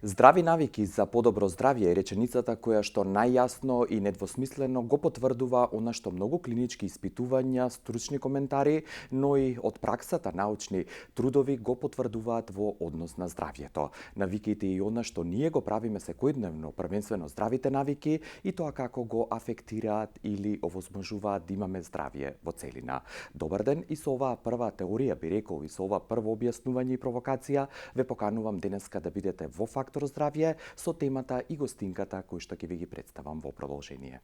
Здрави навики за подобро здравје е реченицата која што најјасно и недвосмислено го потврдува она што многу клинички испитувања, стручни коментари, но и од праксата научни трудови го потврдуваат во однос на здравјето. Навиките и она што ние го правиме секојдневно, првенствено здравите навики и тоа како го афектираат или овозможуваат да имаме здравје во целина. Добар ден, и со оваа прва теорија би рекол и со ова прво објаснување и провокација ве поканувам денеска да бидете во Фактор здравје со темата и гостинката кој што ќе ви ги представам во продолжение.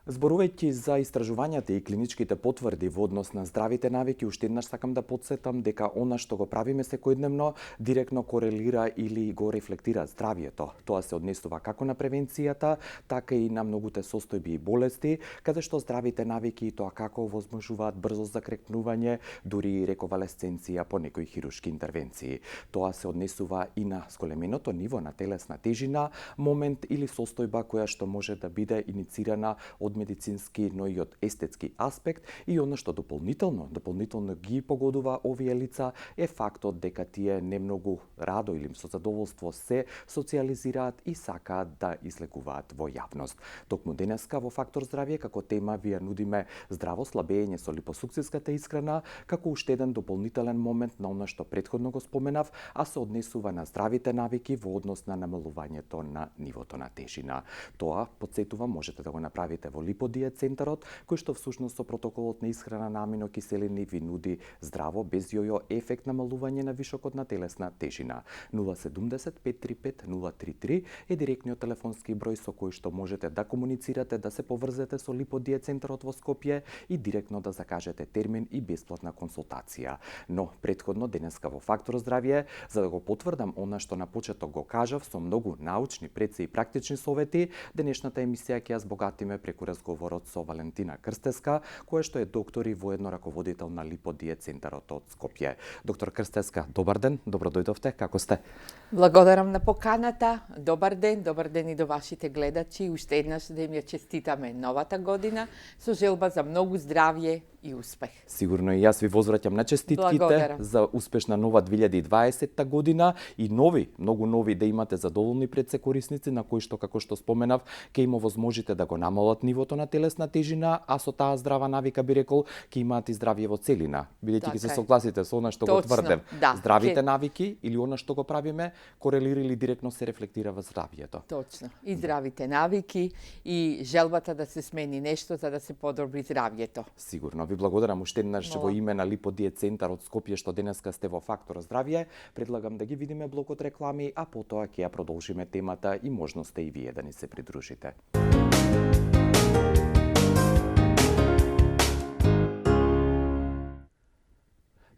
Зборувајќи за истражувањата и клиничките потврди во однос на здравите навики, уште еднаш сакам да потсетам дека она што го правиме секојдневно директно корелира или го рефлектира здравјето. Тоа се однесува како на превенцијата, така и на многуте состојби и болести, каде што здравите навики и тоа како возможуваат брзо закрекнување, дури и рековалесценција по некои хируршки интервенции. Тоа се однесува и на зголеменото ниво на телесна тежина, момент или состојба која што може да биде иницирана од медицински, но и од естетски аспект, и она што дополнително ги погодува овие лица е фактот дека тие не многу радо или со задоволство се социализираат и сакаат да излегуваат во јавност. Токму денеска во Фактор здравје како тема ви ја нудиме здраво слабење со липосукциската исхрана како уште еден дополнителен момент на она што претходно го споменав, а се однесува на здравите навики во однос на намалувањето на нивото на тежина. Тоа, потсетувам, можете да го направите во липодиет центарот, кој што всушност со протоколот на исхрана на аминокиселини ви нуди здраво, без јојо ефект намалување на вишокот на телесна тежина. 070 535 033 е директниот телефонски број со кој што можете да комуницирате, да се поврзете со липодиет центарот во Скопје и директно да закажете термин и бесплатна консултација. Но претходно денеска во Фактор здравје, за да го потврдам она што на почеток го кажав со многу научни, преци и практични совети, денешната емисија ќе ја збогатиме преку разговорот со Валентина Крстеска, која што е доктор и воедно раководител на липодиет центарот од Скопје. Доктор Крстеска, добар ден, добро дојдовте, како сте? Благодарам на поканата. Добар ден и до вашите гледачи. Уште еднаш да им ја честитаме новата година со желба за многу здравје и успех. Сигурно и јас ви возвраќам на честитките. Благодарам. За успешна нова 2020 година и многу нови да имате задоволни пред се корисници на кои што, како што споменав, ќе им овозможите да го намалат нивото на телесна тежина, а со таа здрава навика би рекол ќе имаат и здравје во целина. Бидејќи ќе се согласите со она што го тврдев. Да, здравите навики или она што го правиме корелира или директно се рефлектира во здравјето. Точно. И здравите навики и желбата да се смени нешто за да се подобри здравјето. Сигурно. Ви благодарам уште еднаш во име на Липодиет центар од Скопје што денеска сте во Фактор здравје. Предлагам да ги видиме блокот реклами, а потоа ќе ја продолжиме темата и можноста и вие да ни се придружите.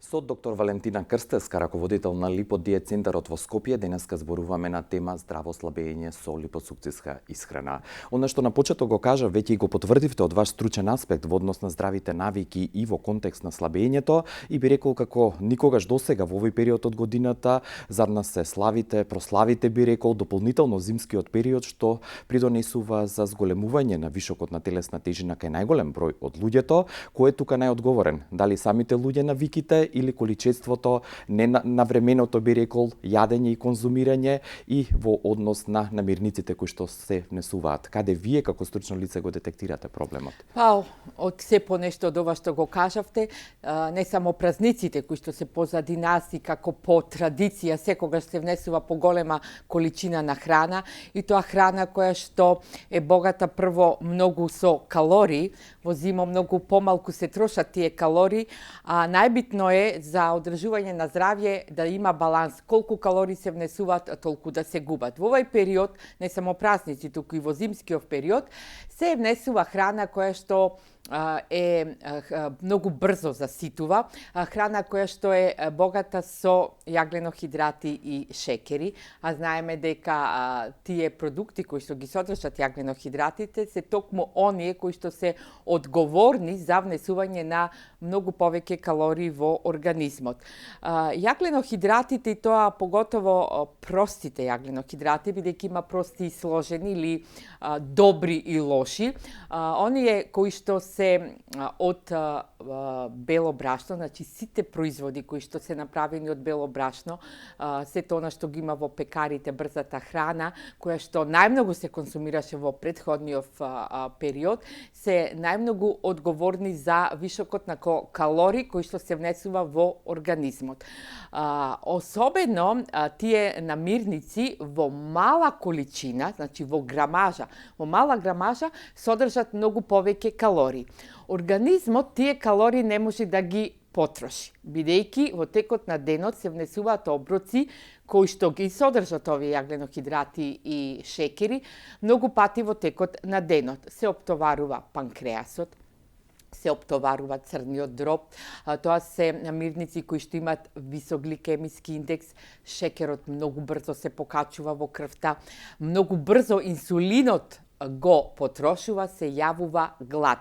Со доктор Валентина Крстеска, раководител на Липодиет центарот во Скопје, денеска зборуваме на тема здраво слабење со липосукциска исхрана. Она што на почеток го кажа, веќе и го потврдивте од ваш стручен аспект во однос на здравите навики и во контекст на слабењето, и би рекол како никогаш досега во овој период од годината зад нас се славите, прославите би рекол, дополнително зимскиот период што придонесува за зголемување на вишокот на телесна тежина кај најголем број од луѓето. Кој е тука најодговорен? Дали самите луѓе навиките или количеството, навременото би рекол, јадење и конзумирање и во однос на намирниците кои што се внесуваат? Каде вие како стручно лице го детектирате проблемот? Па, од се по нешто од ова што го кажавте, не само празниците кои што се позади нас и како по традиција секогаш се внесува поголема количина на храна, и тоа храна која што е богата прво многу со калории, во зима многу помалку се трошат тие калории, а најбитно е за одржување на здравје да има баланс. Колку калории се внесуваат, толку да се губат. Во овој период, не само празници, туку и во зимскиот период, се внесува храна која што е многу брзо заситува, храна која што е богата со јагленохидрати и шекери, а знаеме дека тие продукти кои што ги содржат јагленохидратите се токму оние кои што се одговорни за внесување на многу повеќе калории во организмот. Јагленохидратите, и тоа поготово простите јагленохидрати, бидејќи има прости и сложени или добри и лоши, оние кои што се од бело брашно, значи сите производи кои што се направени од бело брашно, сето она што ги има во пекарите, брзата храна, која што најмногу се консумираше во претходниот период, се најмногу одговорни за вишокот на калории кои што се внесува во организмот. Особено тие намирници во мала количина, значи во грамажа, во мала грамажа содржат многу повеќе калории. Организмот тие калории не може да ги потроши, бидејќи во текот на денот се внесуваат оброци кои што ги содржат овие јагленохидрати и шекери многу пати во текот на денот. Се оптоварува панкреасот, се оптоварува црниот дроб, тоа се намирници кои што имаат висок гликемиски индекс, шекерот многу брзо се покачува во крвта, многу брзо инсулинот го потрошува, се јавува глад.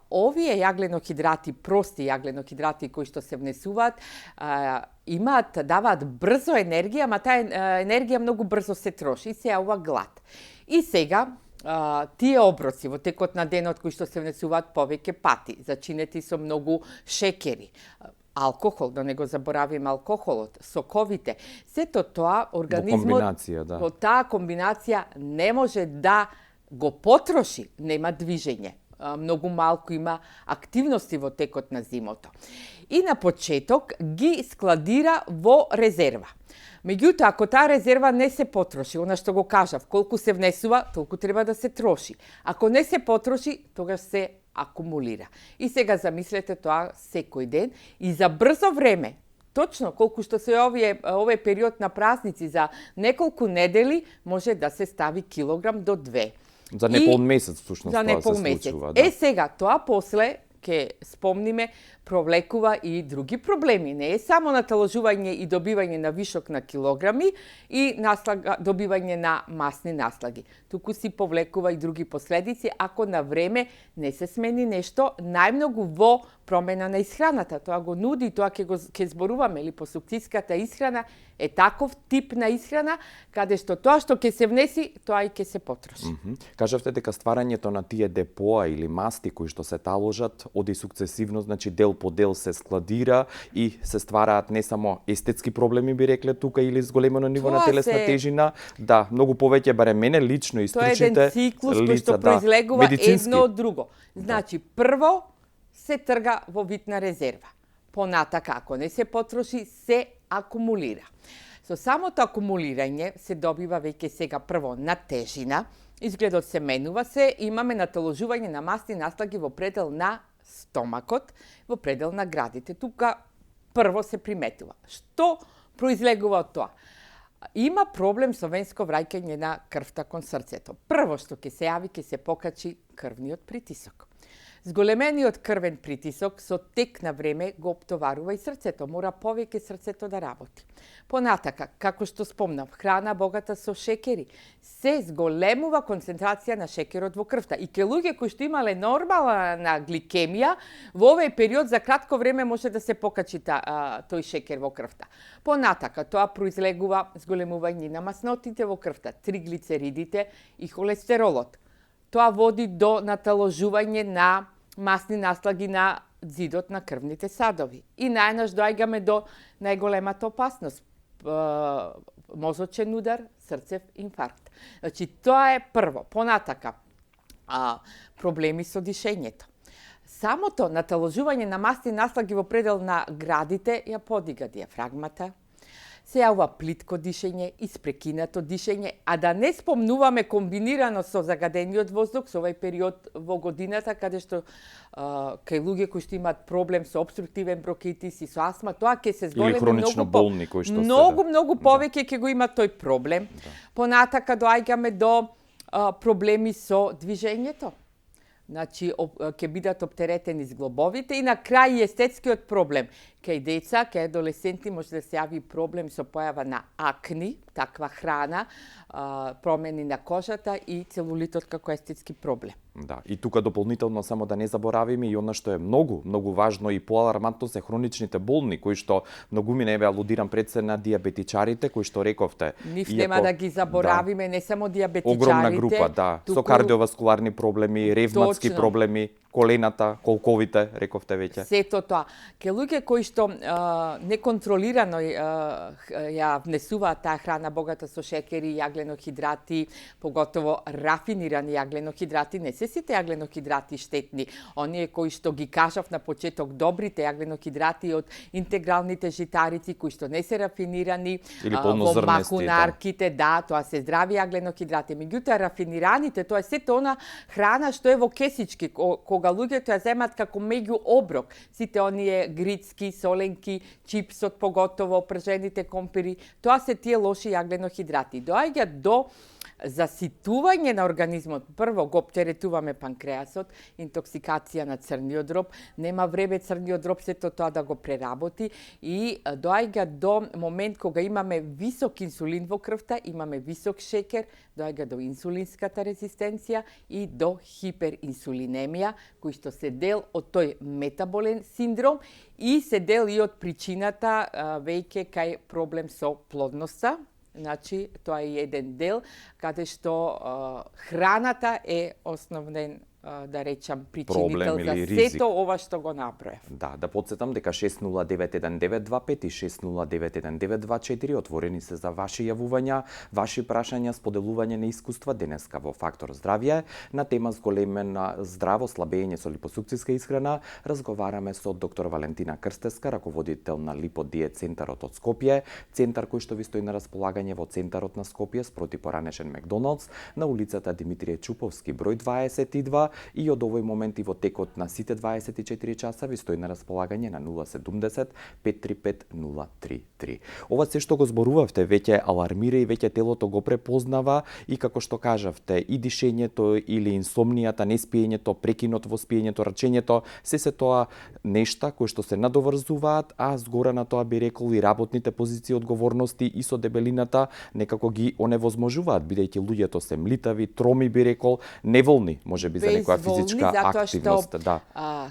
Овие јагленохидрати, прости јагленохидрати кои што се внесуваат, даваат брзо енергија, ама таа енергија многу брзо се троши и се јавува глад. И сега, тие оброци во текот на денот кои што се внесуваат повеќе пати, зачинети со многу шекери, алкохол, да не го заборавиме алкохолот, соковите, сето тоа организмот во таа комбинација не може да го потроши, нема движење. Многу малку има активности во текот на зимото. И на почеток ги складира во резерва. Меѓутоа, ако таа резерва не се потроши, она што го кажав, колку се внесува, толку треба да се троши. Ако не се потроши, тогаш се акумулира. И сега замислете тоа секој ден и за брзо време, точно колку што се овој период на празници, за неколку недели може да се стави килограм до 2. За непол месец, всушност, за тоа се случува. Да. Сега, тоа после ќе спомниме, провлекува и други проблеми. Не е само наталожување и добивање на вишок на килограми и добивање на масни наслаги. Туку си повлекува и други последици ако на време не се смени нешто, најмногу во промена на исхраната. Тоа го нуди, тоа ќе зборуваме, липосукцијската исхрана е таков тип на исхрана каде што тоа што ќе се внеси, тоа и ќе се потроши. Кажавте дека стварањето на тие депоа или масти кои што се таложат оди сукцесивно, значи дел по дел се складира и се ствараат не само естетски проблеми, би рекле тука, или зголемено ниво на телесна тежина, да, многу повеќе, барем мене лично и стручните лица, тоа е еден циклус кој што произлегува едно од друго. Значи, прво се трга во вид на резерва. Понатака, ако не се потроши, се акумулира. Со самото акумулирање се добива веќе сега прво на тежина, изгледот се менува, имаме наталожување на масни наслаги во предел на стомакот, во предел на градите. Тука прво се приметува. Што произлегува од тоа? Има проблем со венско враќање на крвта кон срцето. Прво што ќе се јави, ќе се покачи крвниот притисок. Зголемениот крвен притисок со тек на време го оптоварува и срцето. Мора повеќе срцето да работи. Понатака, како што спомнав, храна богата со шекери, се зголемува концентрација на шекерот во крвта. И ке луѓе кои што имале нормална гликемија, во овој период за кратко време може да се покачи тој шекер во крвта. Понатака, тоа произлегува зголемување на маснотите во крвта, триглицеридите и холестеролот. Тоа води до наталожување на масни наслаги на ѕидот на крвните садови. И најнаш доаѓаме до најголемата опасност. Мозочен удар, срцев инфаркт. Значи, тоа е прво. Понатака, проблеми со дишењето. Самото наталожување на масни наслаги во предел на градите ја подига диафрагмата, се јавува плитко дишење, испрекинато дишење, а да не спомнуваме комбинирано со загадениот воздух со овој период во годината, каде што кај луѓе кои што имаат проблем со обструктивен бронхитис и со астма, тоа ќе се зголеми многу повеќе ќе го има тој проблем. Понатака доаѓаме до проблеми со движењето. Значи, ќе бидат оптеретени зглобовите и на крај и естетскиот проблем. Кај деца, кај адолесценти може да се јави проблем со појава на акни, таква храна, промени на кожата и целулитот како естетски проблем. Да, и тука дополнително само да не заборавиме и она што е многу важно и поалармантно се хроничните болни, кои што многумина, еве алудирам пред се на диабетичарите, кои што рековте. Нив нема да ги заборавиме, не само диабетичарите. Огромна група, да, со кардиоваскуларни проблеми, ревматски проблеми, колената, колковите, рековте веќе. Сето тоа. Ке луѓе кои што неконтролирано ја внесуваат таа храна богата со шекери, јагленохидрати, поготово рафинирани јагленохидрати, не се сите јагленохидрати штетни. Оние кои што ги кажав на почеток, добрите јагленохидрати од интегралните житарици кои што не се рафинирани, Или во полнозрнести, махунарките, да, тоа се здрави јагленохидрати. Меѓутоа рафинираните, тоа е сето она храна што е во кесички, кога луѓето ја земат како меѓу оброк. Сите оние грицки, соленки, чипсот, поготово пржените компири, тоа се тие лоши јагленохидрати. Доаѓа до заситување на организмот. Прво го оптеретуваме панкреасот, интоксикација на црниот дроб, нема време црниот дроб сето тоа да го преработи и доаѓа до момент кога имаме висок инсулин во крвта, имаме висок шекер, доаѓа до инсулинската резистенција и до хиперинсулинемија, кои што се дел од тој метаболен синдром и се дел и од причината веќе кај проблем со плодноста. Значи, тоа е еден дел каде што храната е основен, да речам, причинител за сето ова што го направив. Да подсетам дека 6091925 и 6091924 отворени се за ваши јавувања, ваши прашања, споделување на искуства денеска во Фактор здравје на тема зголемена здраво слабење со липосукциска исхрана. Разговараме со доктор Валентина Крстеска, раководител на Липодиет центарот од Скопје, центар кој што ви стои на располагање во центарот на Скопје спроти поранешен Макдоналдс на улицата Димитрije Чуповски број 22 и од овој момент и во текот на сите 24 часа ви стои на располагање на 070 535 033. Ова се што го зборувавте веќе алармира и веќе телото го препознава и како што кажавте и дишењето или инсомнијата, неспиењето, прекинот во спиењето, рачењето, се тоа нешта кои што се надоврзуваат, а згора на тоа би рекол и работните позиции одговорности и со дебелината некако ги оневозможуваат, бидејќи луѓето се млитави, троми би рекол, неволни, можеби за некоја физичка активност, да.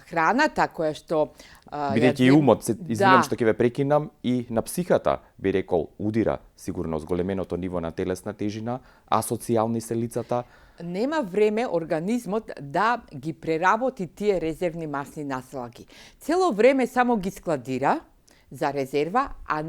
Храната која што бидејќи и умот, извинам што ќе ве прекинам, и на психата би рекол удира сигурно зголеменото ниво на телесна тежина, асоцијални се лицата. Нема време организмот да ги преработи тие резервни масни наслаги. Цело време само ги складира за резерва, а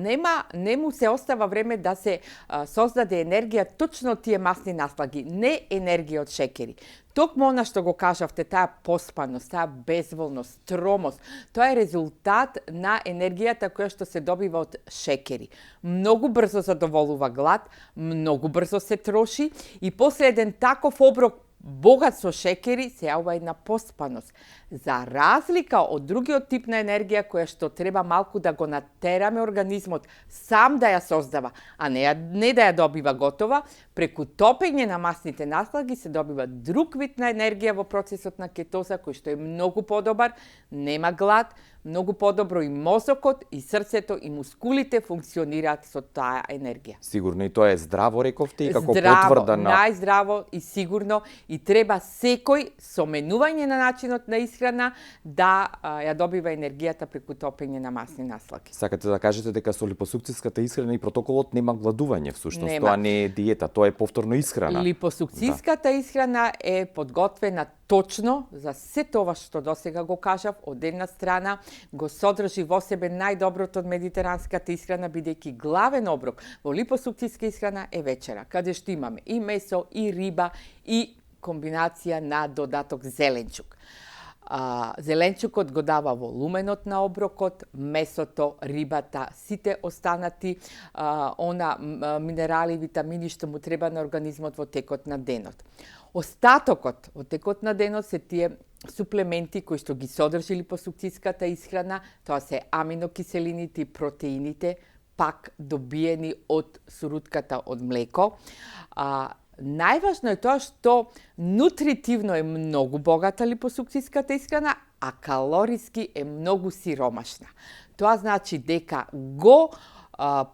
не му се остава време да се создаде енергија точно од тие масни наслаги, не енергија од шекери. Токму она што го кажавте, таа поспаност, таа безволност, тромост, тоа е резултат на енергијата која што се добива од шекери. Многу брзо задоволува глад, многу брзо се троши и после еден таков оброк богат со шекери се јавува една поспаност. За разлика од другиот тип на енергија која што треба малку да го натераме организмот сам да ја создава, а не да ја добива готова, преку топење на масните наслаги се добива друг вид на енергија во процесот на кетоза кој што е многу подобар, нема глад, многу подобро и мозокот, и срцето, и мускулите функционираат со таа енергија. Сигурно и тоа е здраво, рековте, и како здраво, потврда на... најздраво и сигурно, и треба секој со менување на начинот на исхрана да ја добива енергијата преку топење на масни наслаги. Сакате да кажете дека со липосукциската исхрана и протоколот нема гладување всушност, Нема. тоа не е диета, тоа е повторно исхрана. Липосукциската исхрана е подготвена точно за се тоа што досега го кажав. Од една страна го содржи во себе најдоброто од медитеранската исхрана, бидејќи главен оброк во липосукциска исхрана е вечера, каде што имаме и месо, и риба, и комбинација на додаток зеленчук. Зеленчукот го дава волуменот на оброкот, месото, рибата, сите останати минерали и витамини што му треба на организмот во текот на денот. Остатокот во текот на денот се тие суплементи кои што ги содржи липосукциската исхрана, тоа се аминокиселините и протеините, пак добиени од сурутката од млеко. Најважно е тоа што нутритивно е многу богата липосукциската исхрана, а калориски е многу сиромашна. Тоа значи дека го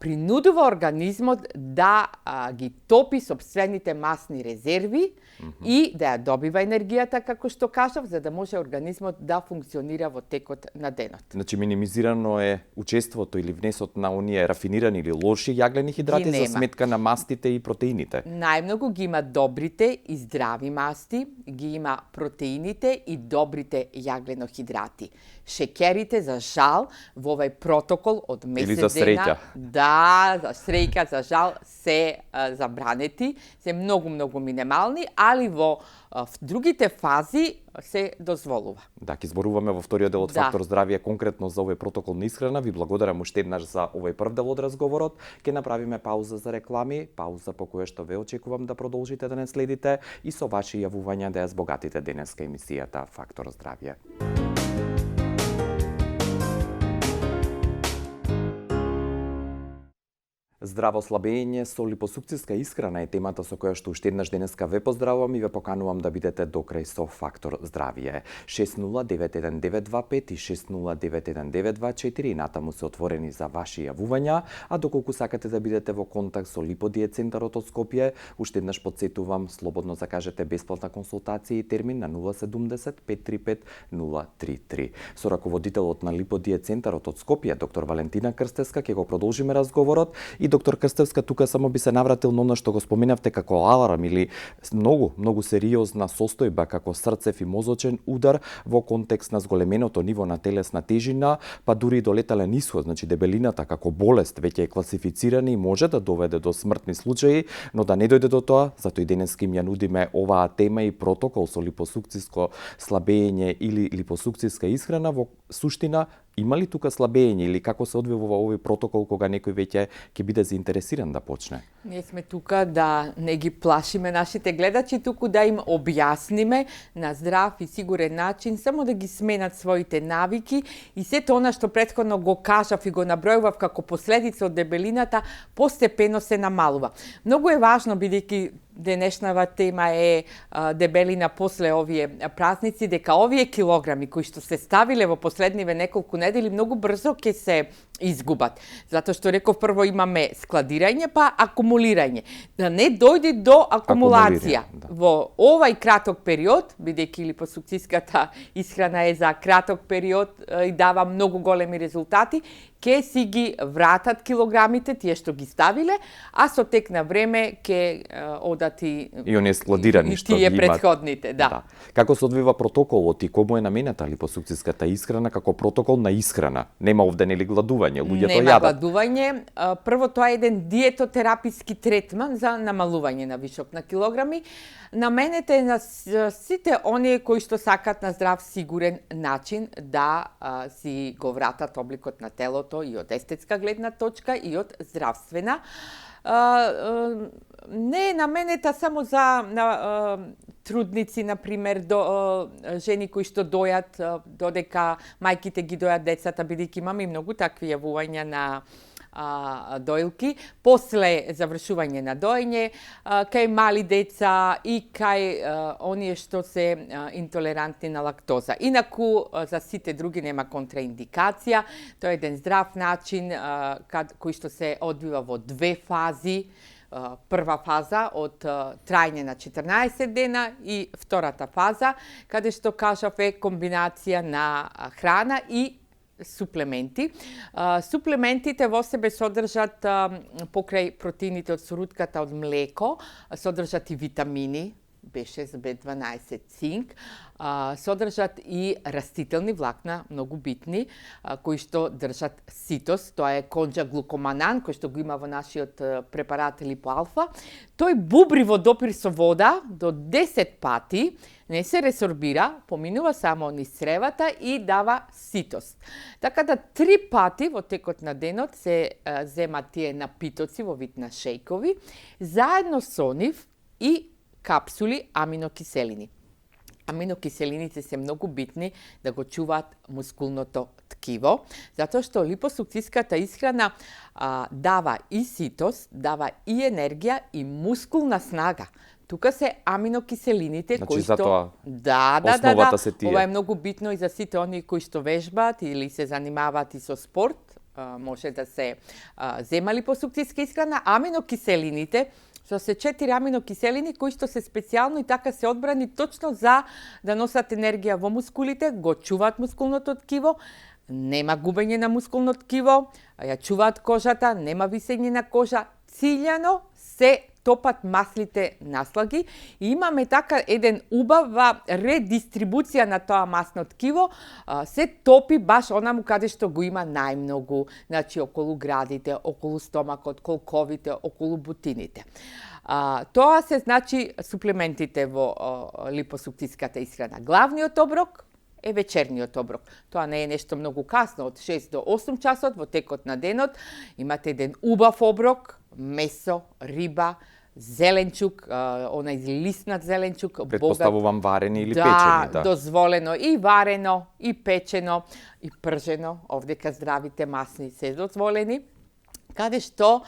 принудува организмот да ги топи сопствените масни резерви и да ја добива енергијата, како што кажав, за да може организмот да функционира во текот на денот. Значи минимизирано е учеството или внесот на оние рафинирани или лоши јаглени хидрати за сметка на мастите и протеините. Најмногу ги има добрите и здрави масти, ги има протеините и добрите јагленохидрати. Шеќерите, за жал, во овој протокол од месец или за среќа. дена, да, за среќа, за жал, се забранети, се многу минимални, али во другите фази се дозволува. Да, ќе зборуваме во вториот дел од Фактор здравје конкретно за овој протокол на исхрана. Ви благодарам уште еднаш за овој прв дел од разговорот. Ќе направиме пауза за реклами, пауза по која што ве очекувам да продолжите да не следите и со ваши јавувања да ја збогатите денеска емисијата Фактор здравје. Здраво слабење со липосукциска исхрана е темата со која што уште еднаш денеска ве поздравувам и ве поканувам да бидете до крај со Фактор здравје. 60919225 и 60919224 натаму се отворени за ваши јавувања, а доколку сакате да бидете во контакт со Липодиет центарот од Скопје, уште еднаш потсетувам слободно закажете бесплатна консултација и термин на 070 535 033. Со раководителот на Липодиет центарот од Скопје, доктор Валентина Крстевска, ќе го продолжиме разговорот. И доктор Крстевска, тука само би се навратил на она што го споменавте како аларм или многу сериозна состојба како срцев и мозочен удар во контекст на зголеменото ниво на телесна тежина, па дури и до летален исход, значи дебелината како болест веќе е класифицирана и може да доведе до смртни случаи, но да не дојде до тоа, затоа и денеска им ја нудиме оваа тема и протокол со липосукциско слабење или липосукциска исхрана. Во суштина, има ли тука слабење или како се одвива овој протокол кога некој веќе ќе биде заинтересиран да почне? Ние сме тука да не ги плашиме нашите гледачи, туку да им објасниме на здрав и сигурен начин, само да ги сменат своите навики и сето она што претходно го кажав и го набројував како последица од дебелината, постепено се намалува. Многу е важно, бидејќи денешнава тема е дебелина после овие празници, дека овие килограми кои што се ставиле во последниве неколку недели многу брзо ќе се изгубат. Затоа што реков, прво имаме складирање, па акумулирање. Да не дојде до акумулација. Да. Во овај краток период, бидејќи липосукциската исхрана е за краток период и дава многу големи резултати, ќе си ги вратат килограмите, тие што ги ставиле, а со тек на време ќе одат и оние складирани што тие ги имат. претходните, да. Како се одвива протоколот и кому е наменета липосукциската исхрана како протокол на исхрана? Нема овде нели гладување, луѓето Нема јадат. гладување. Прво, тоа е еден диетотераписки третман за намалување на вишок на килограми. Наменете на сите оние кои што сакат на здрав, сигурен начин да си го вратат обликот на телото и од естетска гледна точка и од здравствена. Не е наменета само за трудници, например, жени кои што дојат додека мајките ги дојат децата, бидејќи имаме и многу такви јавувања на доилки, после завршување на доење, кај мали деца и кај оние што се интолерантни на лактоза. Инаку, за сите други нема контраиндикација. Тоа е еден здрав начин кој што се одвива во две фази. Прва фаза од трајање на 14 дена и втората фаза, каде што кажав е комбинација на храна и суплементи. Суплементите во себе содржат, покрај протеините од сурутката од млеко, содржат и витамини, B6, B12, цинк, содржат и растителни влакна, многу битни, кои што држат ситост. Тоа е конџаглукоманан, кој што го има во нашиот препарат липоалфа. Тој бубри во допир со вода до 10 пати, не се ресорбира, поминува само низ цревата и дава ситост. Така да 3 пати во текот на денот се земат тие напитоци во вид на шејкови, заедно со нив и капсули аминокиселини. Аминокиселините се многу битни да го чуваат мускулното ткиво, затоа што липосукциската исхрана дава и ситост, дава и енергија и мускулна снага. Тука се аминокиселините кои што основата се тие. Ова е многу битно и за сите оние кои што вежбаат или се занимаваат и со спорт, може да се зема липосукцијска исхрана. Аминокиселините, што се 4 аминокиселини кои што се специјално и така се одбрани точно за да носат енергија во мускулите, го чуваат мускулното ткиво, нема губење на мускулно ткиво, ја чуваат кожата, нема висење на кожа, циљано се топат маслите наслаги и имаме така еден убава редистрибуција на тоа масно ткиво, се топи баш онаму каде што го има најмногу, значи околу градите, околу стомакот, колковите, околу бутините. Тоа се значи суплементите во липосукцијската исхрана. Главниот оброк е вечерниот оброк. Тоа не е нешто многу касно, од 6 до 8 часот во текот на денот. Имате еден убав оброк, месо, риба, зеленчук, онај лиснат зеленчук, Предпоставувам варени или да, печени, да. дозволено и варено, и печено, и пржено, овдека здравите масни се дозволени, каде што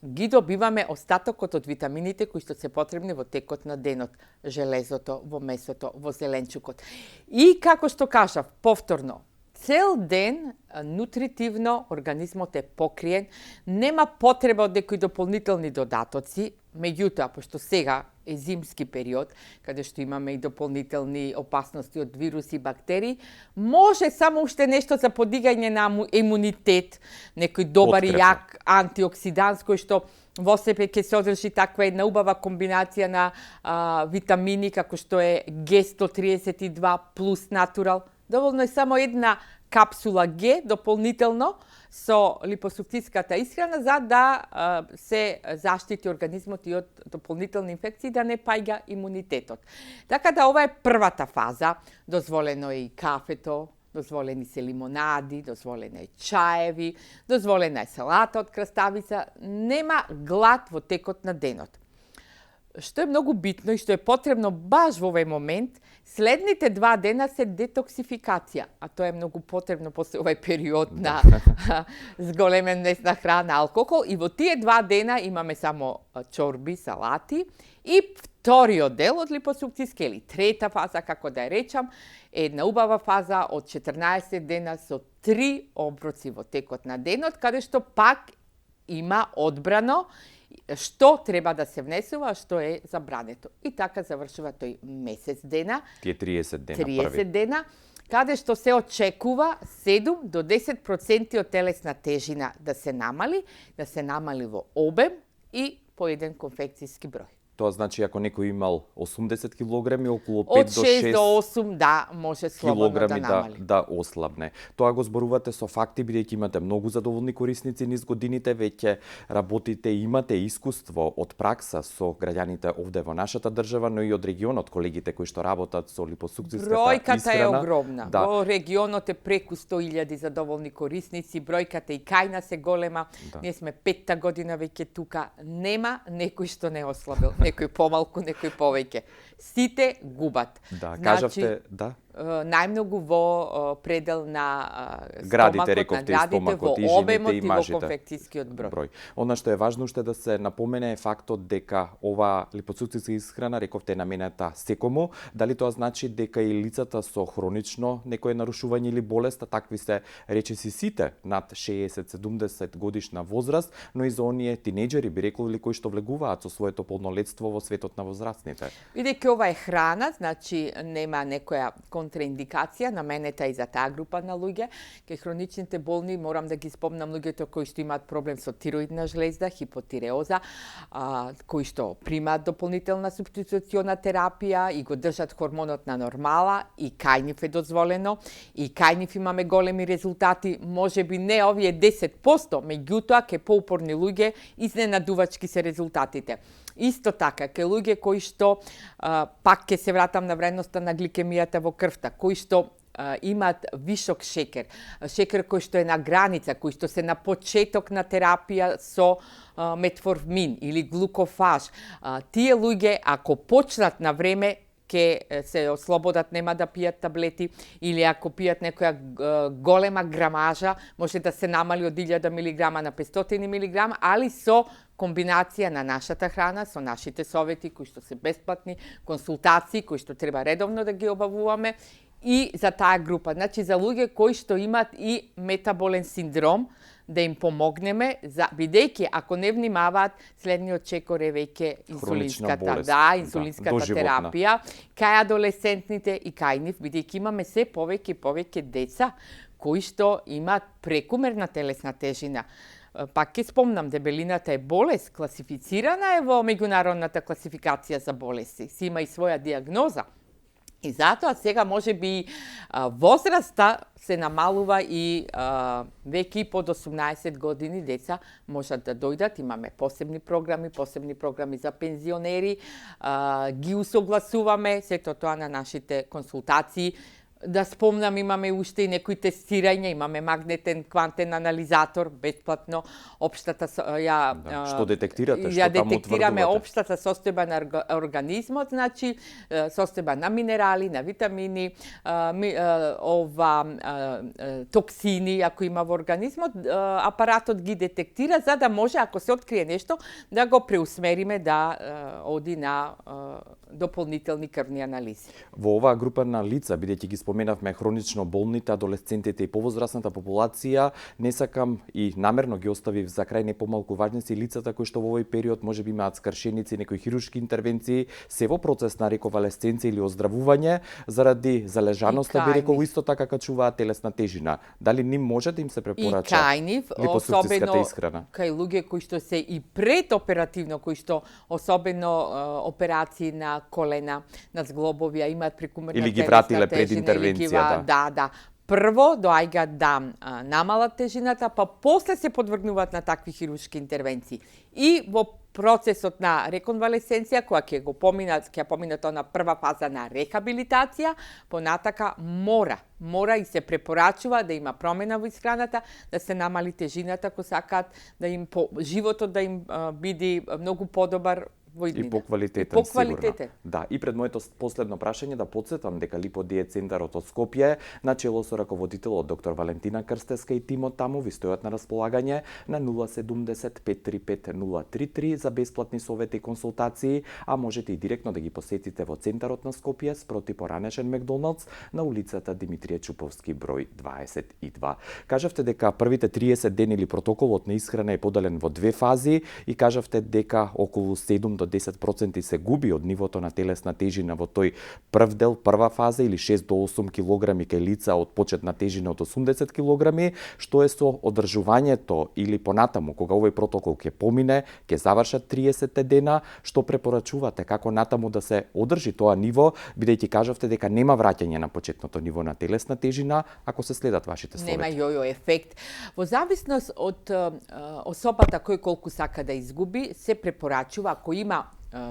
ги добиваме остатокот од витамините кои што се потребни во текот на денот, железото, во месото, во зеленчукот. И како што кажав, повторно, цел ден нутритивно организмот е покриен, нема потреба од некои дополнителни додатоци, меѓутоа, пошто сега е зимски период, каде што имаме и дополнителни опасности од вируси и бактерии, може само уште нешто за подигање на имунитет, некој добар и јак антиоксиданс кој што во себе ќе се одржи таква една убава комбинација на витамини како што е Г132 плюс натурал. Доволно е само една капсула Г дополнително со липосукцијската исхрана за да се заштити организмот и од дополнителни инфекции, да не паѓа имунитетот. Така да ова е првата фаза. Дозволено е и кафето, дозволени се лимонади, дозволено е чаеви, дозволена е салата од краставица. Нема глад во текот на денот. Што е многу битно и што е потребно баш во овој момент, следните 2 дена се детоксификација, а тоа е многу потребно после овој период на зголемен месна храна, алкохол, и во тие 2 дена имаме само чорби, салати и вториот дел од липосукцијска или трета фаза, како да ја речам, една убава фаза од 14 дена со 3 оброци во текот на денот, каде што пак има одбрано што треба да се внесува, а што е забрането. И така завршува тој месец дена. Тие 30 дена 30 први. дена, каде што се очекува 7 до 10% од телесна тежина да се намали во обем и по еден конфекцијски број. Тоа значи ако некој имал 80 килограми, околу 5 Од до 6 6 до 8, да, може слободно да килограми намали. да ослабне. Тоа го зборувате со факти, бидејќи имате многу задоволни корисници низ годините, веќе работите и имате искуство од пракса со граѓаните овде во нашата држава, но и од регионот, колегите кои што работат со липосукцијската Бројката е исхрана. огромна. Да. Во регионот е преку 100.000 задоволни корисници, бројката и кај нас е голема. Да. Ние сме 5-та година веќе тука. Нема некој што не ослабил, некој помалку, некој повеќе. Сите губат. Да, Значи, кажавте, да. Најмногу во предел на Градите, стомакот, рековте, на и градите, стомакот, во и жените, обемот и и во мажите. конфекцијскиот број. Она што е важно уште да се напомене е фактот дека ова липосукцијска исхрана, рековте, е наменета секому. Дали тоа значи дека и лицата со хронично некое нарушување или болест, а такви се речиси сите над 60-70 годишна возраст, но и за оние тинеџери, би рекол, или кои што влегуваат со своето полнолетство во светот на возрастните? Бидејќи ова е храна, значи нема некоја контраиндикација, наменета и за таа група на луѓе. Кај хроничните болни морам да ги спомнам луѓето кои што имаат проблем со тироидна жлезда, хипотиреоза, кои што примаат дополнителна субституциона терапија и го држат хормонот на нормала, и кај нив е дозволено, и кај нив имаме големи резултати, можеби не овие 10%, меѓутоа ке поупорни луѓе изненадувачки се резултатите. Исто така, ке луѓе кои што, пак ке се вратам на вредноста на гликемијата во крвта, кои што имаат висок шекер, шекер кој што е на граница, кои што се на почеток на терапија со метформин или глукофаж. Тие луѓе, ако почнат на време, ке се ослободат, нема да пијат таблети, или ако пијат некоја голема грамажа, може да се намали од 1000 мг на 500 мг, али со комбинација на нашата храна, со нашите совети, кои што се бесплатни, консултации, кои што треба редовно да ги обавуваме, и за таа група. Значи за луѓе кои што имаат и метаболен синдром, да им помогнеме, бидејќи ако не внимаваат, следниот чекор е веќе инсулинската, инсулинската терапија, кај адолесцентните и кај нив, бидејќи имаме се повеќе и повеќе деца кои што имаат прекумерна телесна тежина. Пак ќе спомнам, дебелината е болест, класифицирана е во меѓународната класификација за болести, си има и своја диагноза. И затоа сега може би возраста се намалува и веќе под 18 години деца можат да дојдат. Имаме посебни програми за пензионери, ги усогласуваме сето тоа на нашите консултации. Да спомнам, имаме уште и некои тестирања, имаме магнетен квантен анализатор, бесплатно, општата што детектирате, ја детектираме општата состојба на организмот, значи состојба на минерали, на витамини, токсини, ако има во организмот, апаратот ги детектира за да може, ако се открие нешто, да го преусмериме да оди на дополнителни крвни анализи. Во оваа група на лица, бидејќи ги споменавме хронично болните, адолесцентите и повозрасната популација, не сакам и намерно ги оставив за крај не помалку важни си лицата кои што во овој период можеби имаат скршеници, некои хируршки интервенции, се во процес на рековалесценција или оздравување заради залежаноста, би рекол, исто така качуваат телесна тежина. Дали ним може да им се препорача и кај нив, липосукцијската исхрана? Кај луѓе кои што се и предоперативно, кои што особено операции на колена, на зглобови, имаат прекумерна или ги вратиле пред интервенција, да. Прво доаѓаат да намалат тежината, па после се подвргнуваат на такви хируршки интервенции. И во процесот на реконвалесценција, која ќе поминат на прва фаза на рехабилитација, понатака мора и се препорачува да има промена во исхраната, да се намали тежината, ако сакаат да им животот да им биде многу подобар и поквалитетен, сигурно. Да, и пред моето последно прашање да подсетам дека Липодиет центарот од Скопје, на чело со раководителот доктор Валентина Крстеска и тимот таму ви стојат на располагање на 070 535 033 за бесплатни совети и консултации, а можете и директно да ги посетите во центарот на Скопје спроти поранешен Макдоналдс на улицата Димитрije Чуповски број 22. Кажавте дека првите 30 дени или протоколот на исхрана е поделен во две фази и кажавте дека околу 7 до 10% се губи од нивото на телесна тежина во тој прв дел, прва фаза, или 6 до 8 килограми кај лица од почетна тежина од 80 килограми, што е со одржувањето или понатаму, кога овој протокол ќе помине, ќе завршат 30 дена, што препорачувате, како натаму да се одржи тоа ниво, бидејќи кажавте дека нема враќање на почетното ниво на телесна тежина, ако се следат вашите совети. Нема јојо ефект. Во зависност од особата кој колку сака да изгуби, се препорачува ако има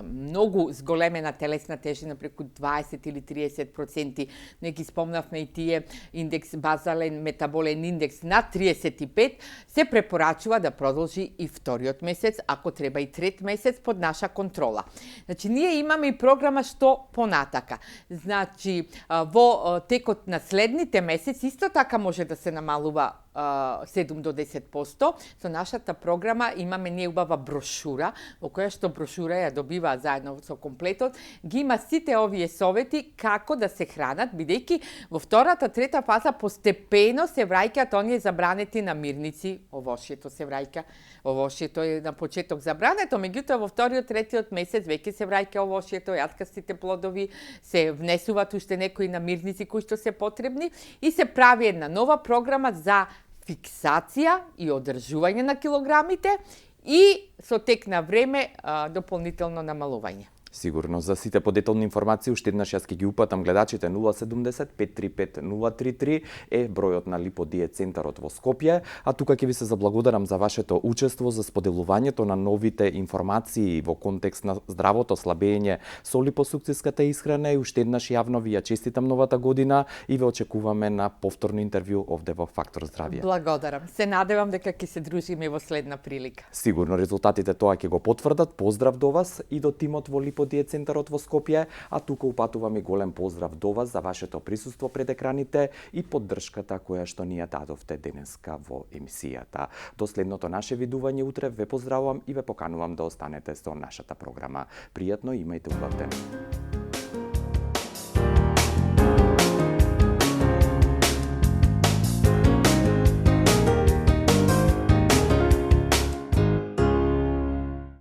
многу зголемена телесна тежина, преку 20 или 30%, не ги спомнавме и тие индекс, базален метаболен индекс на 35, се препорачува да продолжи и вториот месец, ако треба и трет месец под наша контрола. Значи, ние имаме и програма што понатака. Значи, во текот на следните месеци исто така може да се намалува 7 до 10%. Со нашата програма имаме ние убава брошура, во која што брошура ја добива заедно со комплетот, ги има сите овие совети како да се хранат, бидејќи во втората, трета фаза постепено се враќаат оние забранети намирници, овошјето се враќа, овошјето е на почеток забрането, меѓутоа во вториот, третиот месец веќе се враќа овошјето, јаткастите плодови, се внесуваат уште некои намирници кои што се потребни и се прави една нова програма за фиксација и одржување на килограмите и со тек на време дополнително намалување. Сигурно, за сите подетални информации, уште еднаш јас ќе ги упатам гледачите. 070 535 033 е бројот на Липодиет центарот во Скопје, а тука ќе ви се заблагодарам за вашето учество, за споделувањето на новите информации во контекст на здравото слабење со липосукцијската исхрана и уште еднаш јавно ви ја честитам новата година и ве очекуваме на повторно интервју овде во Фактор здравје. Благодарам. Се надевам дека ќе се дружиме во следна прилика. Сигурно резултатите тоа ќе го потврдат. Поздрав до вас и до тимот во Липодиет центарот во Скопје, а тука упатувам и голем поздрав до вас за вашето присуство пред екраните и поддршката која што ни ја дадовте денеска во емисијата. До следното наше видување утре ве поздравувам и ве поканувам да останете со нашата програма. Пријатно, имајте убав ден.